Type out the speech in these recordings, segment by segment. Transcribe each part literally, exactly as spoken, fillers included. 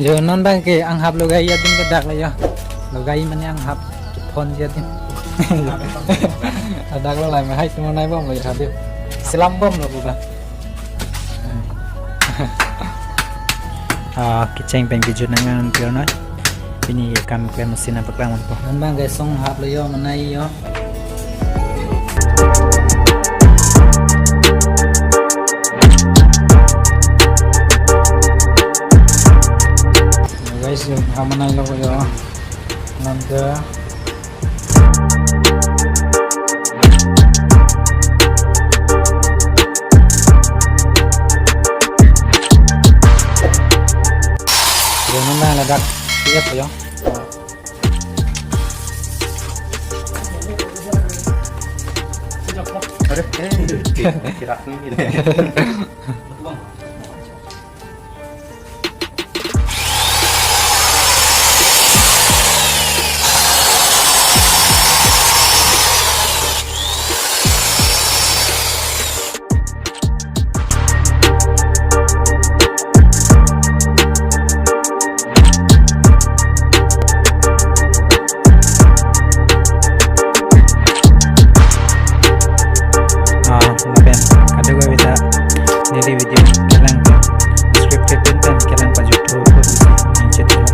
Jo, non abang ke anghap logai adim ke dak lo jo. Logai mane anghap kepon ji adim. Dak lo lai mahai semua nai bom lo jo hadir. Selam bom lo bukan. Ah, kecheng pen kejut nang ngan pio noi. Pini kam klem mesin apa klang po. Non abang ke song hap lo jo, manai jo. Guys, jo, ham manai lo jo. Nang ke. Jo, non abang ladak. Iya po jo. Aduh, eh, kira ini. Ah, lapen kadokave ta neli video kelang scripted pen pen kelang pajuthu pusi ningje thelo.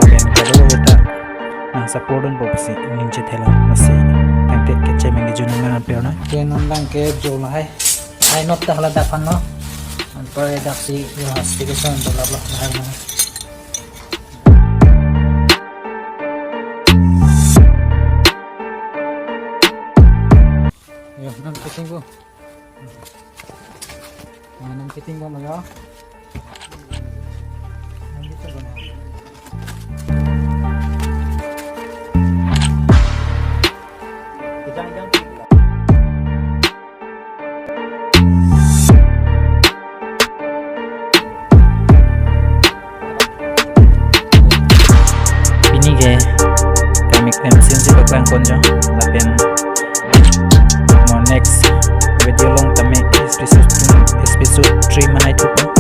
Lapen kadokave ta nang support dunpo pusi ningje thelo. Lasi tangte kecheng pen kejut nang ngan pio noi. Ke non abang ke jo lahai. Hai not ta hala dak aphan lo. Anpar daksi yo has tiga son to lap lap lahai lo. Yo, non fitting ko. Ah, non fitting ko maga. Pini ke kami klem mesin si paklang pon jo, lapen mo next video along tame episode, episode three manai thupo.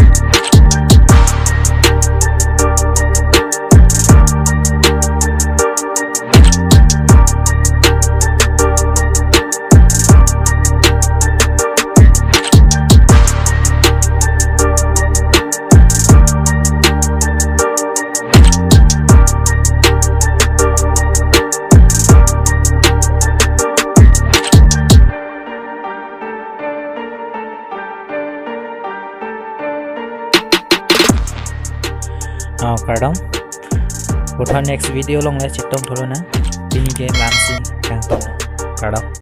Oh, kardom. Puthot next video along le chetong thulonang. Pini ke la-ansi kangton. Kardom.